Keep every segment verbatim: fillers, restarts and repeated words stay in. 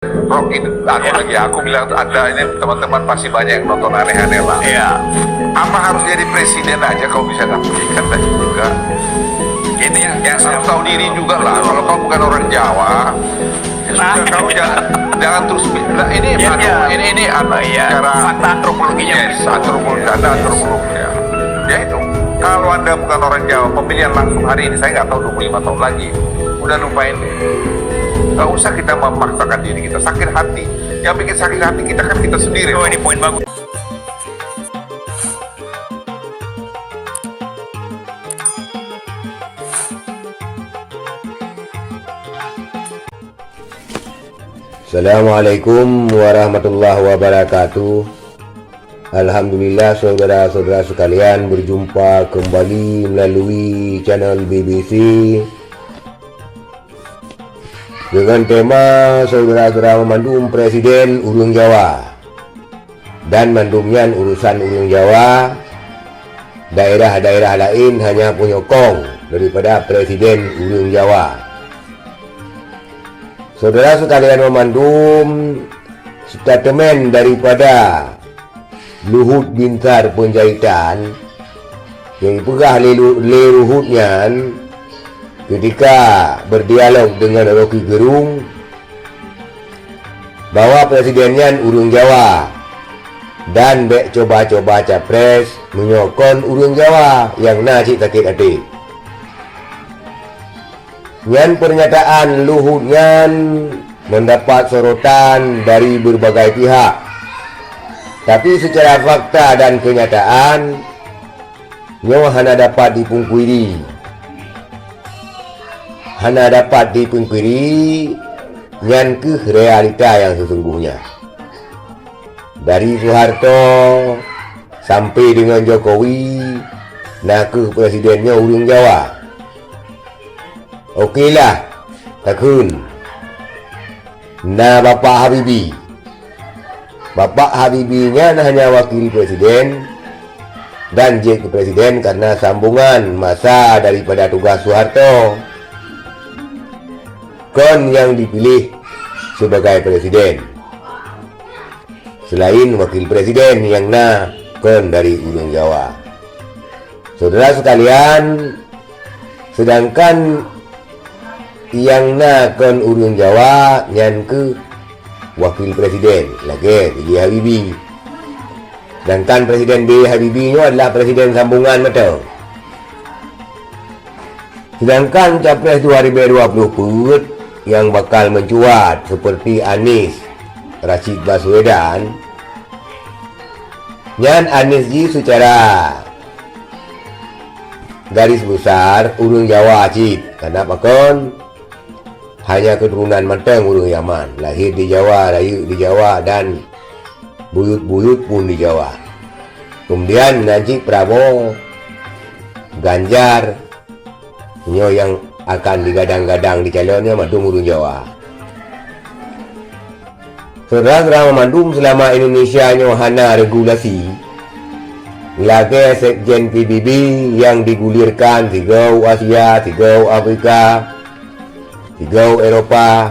Rocky, aku lagi, aku bilang ada ini, teman-teman pasti banyak yang nonton aneh-aneh lah. Iya. Apa harus jadi presiden aja kalau bisa nggak? Kan tadi juga. Ini yang, yang saya tahu diri juga lah. Kalau kau bukan orang Jawa, ya sudah, kau jangan, jangan terus. Nah, ini, iya, anu, iya, ini, ini anu, oh, iya, cara antropologinya, yes, antropologi, ada antropologinya. Ya itu. Kalau anda bukan orang Jawa, pemilihan langsung hari ini, saya nggak tahu dua puluh lima tahun lagi. Udah lupain. Nggak usah kita memaksakan diri kita, sakit hati. Yang bikin sakit hati kita kan kita sendiri. Oh, ini poin bagus. Assalamualaikum warahmatullahi wabarakatuh. Alhamdulillah, saudara-saudara sekalian, berjumpa kembali melalui channel B B C dengan tema saudara-saudara memandum Presiden Ureuëng Jawa. Dan mandum nyan urusan ureuëng Jawa, daerah-daerah laén hanya punyokong daripada Presiden ureuëng Jawa. Saudara sekalian memandum, statement daripada Luhut Binsar Panjaitan nyang dipeugah lé Lu-, lé Luhut nyan ketika berdialog dengan Rocky Gerung, bahwa presiden nyan ureuëng Jawa dan bék coba-coba capres meunyoe kon ureuëng Jawa nyang na cit sakét até. Nyan pernyataan Luhut nyan mendapat sorotan dari berbagai pihak. Tapi secara fakta dan kenyataan, nyoe hana dapat dipungkiri. Hana dapat dipungkiri, nyan kheueh realita nyang sesungguhnya. Dari Soeharto sampai dengan Jokowi, na kheueh presiden nyoe ureuëng Jawa. Oke lah, takheun. Na Bapak Habibie. Bapak Habibie nyan hanya wakil presiden dan jeuet keu presiden karena sambungan masa daripada tugas Soeharto. Kon nyang dipilih sebagai presiden. Selain wakil presiden nyang na kon dari ureuëng Jawa. Saudara sekalian, sedangkan nyang na kon ureuëng Jawa nyan kheueh wakil presiden, lagée B J Habibie. Sedangkan Presiden B J Habibie nyoe adalah presiden sambungan mantong. Sedangkan capres dua ribu dua puluh peuet nyang bakal mencuat seperti Anies Rashid Baswedan, nyan Anies jih secara garis besar ureuëng Jawa cit, karena pakon hanya keturunan mantong ureuëng Yaman, lahir di Jawa, rayeuk di Jawa dan buyut-buyut pun di Jawa. Kemudian nan cit Prabowo, Ganjar, nyoe nyang akan digadang-gadang dicalon nyan mandum ureuëng Jawa. Saudara-saudara memandum, selama Indonesia nyoe hana regulasi, lagée sekjen P B B nyang digulirkan sigoe u Asia, sigoe u Afrika, sigoe u Eropa,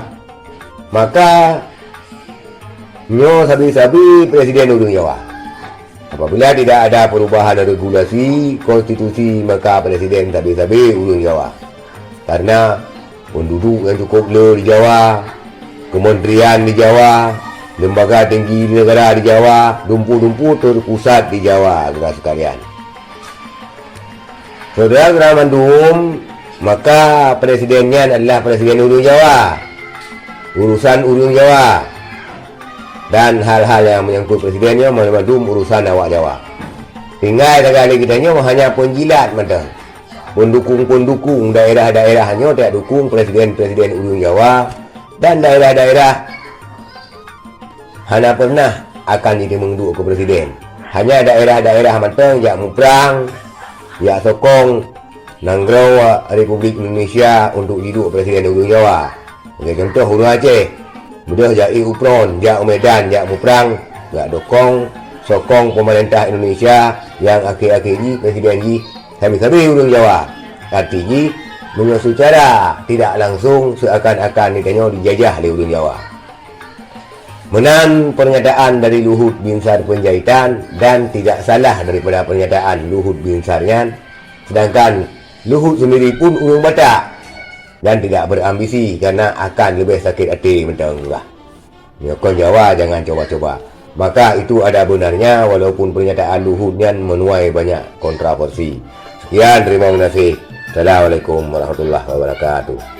maka nyoe sabe-sabe presiden ureuëng Jawa. Apabila tidak ada perubahan regulasi konstitusi, maka presiden sabe-sabe ureuëng Jawa. Karena penduduk nyang cukup le di Jawa, kementerian di Jawa, lembaga tinggi negara di Jawa, dumpu-dumpu terpusat di Jawa, saudara sekalian. Saudara-saudara mandum, maka presiden nyan adalah presiden ureuëng Jawa. Urusan ureuëng Jawa. Dan hal-hal nyang menyangkut presiden nyoe mandum urusan awak Jawa. Tinggai sagai lé geutanyoe hanya penjilat mantong. Pendukung-pendukung daerah-daerah nyoe tak dukung presiden-presiden ureuëng Jawa dan daerah-daerah hana pernah akan jiteumeung duek keu presiden. Hanya daerah-daerah mantong jak muprang, jak sokong nanggroe Republik Indonesia untuk jiduek presiden ureuëng Jawa. Sebagai contoh, ureuëng Aceh, beudôh jak ék u pron, jak u Medan, jak muprang, jak dokong, sokong pemerintah Indonesia nyang akhé-akhé jih presiden jih sabe-sabe ureuëng Jawa. Arti jih, meunyoe seucara tidak langsung seuakan-akan geutanyoe dijajah lé ureuëng Jawa. Meunan pernyataan dari Luhut Binsar Panjaitan dan tidak salah daripada pernyataan Luhut Binsar nyan, sedangkan Luhut sendiri pun ureuëng Batak dan tidak berambisi karena akan lebih sakit hati mentang gah. Nyoe kon Jawa, jangan coba-coba. Maka itu ada benarnya walaupun pernyataan Luhut nyan menuai banyak kontroversi. Sekian, terima kasih. Assalamualaikum warahmatullahi wabarakatuh.